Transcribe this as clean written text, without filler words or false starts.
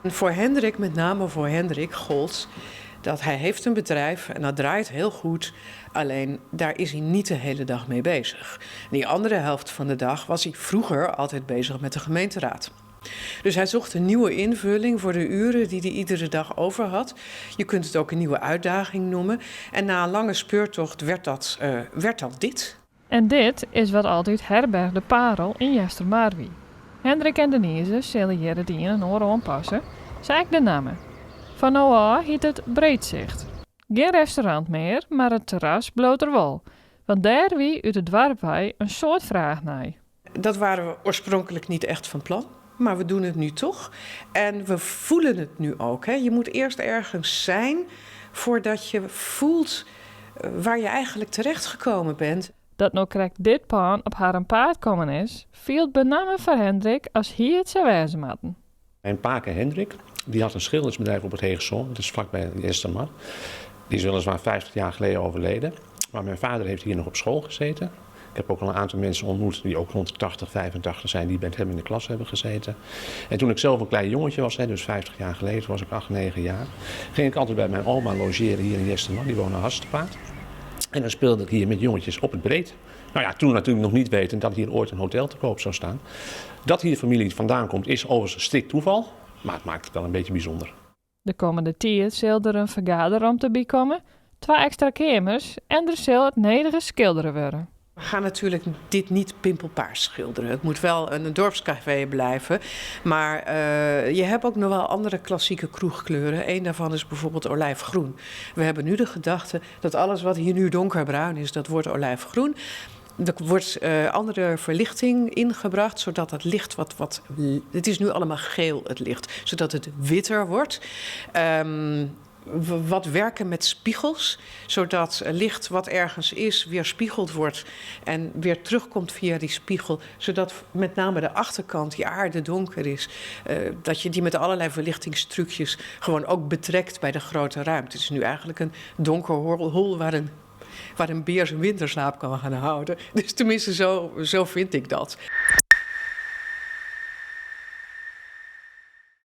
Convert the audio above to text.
Voor Hendrik, met name voor Hendrik, gold dat hij heeft een bedrijf en dat draait heel goed. Alleen daar is hij niet de hele dag mee bezig. Die andere helft van de dag was hij vroeger altijd bezig met de gemeenteraad. Dus hij zocht een nieuwe invulling voor de uren die hij iedere dag over had. Je kunt het ook een nieuwe uitdaging noemen. En na een lange speurtocht werd dat dit. En dit is wat altyd Herberg De Parel yn Eastermar wie. Hendrik en Denise sille hjir it ien en oar oanpasse, sa ek de namme. Fan no ôf hyt it Breedzicht. Gjin restaurant mear, mar it terras bliuwt der wol, want dêr wie út it doarp wei in soad fraach nei. Dat waren we oorspronkelijk niet echt van plan. Maar we doen het nu toch. En we voelen het nu ook. Hè. Je moet eerst ergens zijn voordat je voelt waar je eigenlijk terechtgekomen bent. Dat no krekt dit pân op harren paad kommen is, fielt benammen foar Hendrik as hie it sa wêze moatten. Mijn pake Hendrik, die had een schildersbedrijf op het Heechsân, dat is vlakbij Eastermar. Die is weliswaar 50 jaar geleden overleden. Maar mijn vader heeft hier nog op school gezeten. Ik heb ook al een aantal mensen ontmoet die ook rond de 80, 85 zijn, die bij hem in de klas hebben gezeten. En toen ik zelf een klein jongetje was, dus 50 jaar geleden, toen was ik 8, 9 jaar, ging ik altijd bij mijn oma logeren hier in Eastermar, die woonde Harstepaat. En dan speelde ik hier met jongetjes op het breed. Nou ja, toen natuurlijk nog niet weten dat hier ooit een hotel te koop zou staan. Dat hier familie vandaan komt is overigens strikt toeval, maar het maakt het wel een beetje bijzonder. De kommende tiid sil der in fergaderromte by komme, twa ekstra keamers en der sil it nedige skildere wurde. We gaan natuurlijk dit niet pimpelpaars schilderen. Het moet wel een dorpscafé blijven. Maar je hebt ook nog wel andere klassieke kroegkleuren. Eén daarvan is bijvoorbeeld olijfgroen. We hebben nu de gedachte dat alles wat hier nu donkerbruin is, dat wordt olijfgroen. Er wordt andere verlichting ingebracht, zodat het licht wat, wat... Het is nu allemaal geel, het licht. Zodat het witter wordt. Wat werken met spiegels, zodat licht wat ergens is weerspiegeld wordt en weer terugkomt via die spiegel, zodat met name de achterkant, die aarde donker is, dat je die met allerlei verlichtingstrucjes gewoon ook betrekt bij de grote ruimte. Het is nu eigenlijk een donker hol waar een beer zijn winterslaap kan gaan houden. Dus tenminste, zo vind ik dat.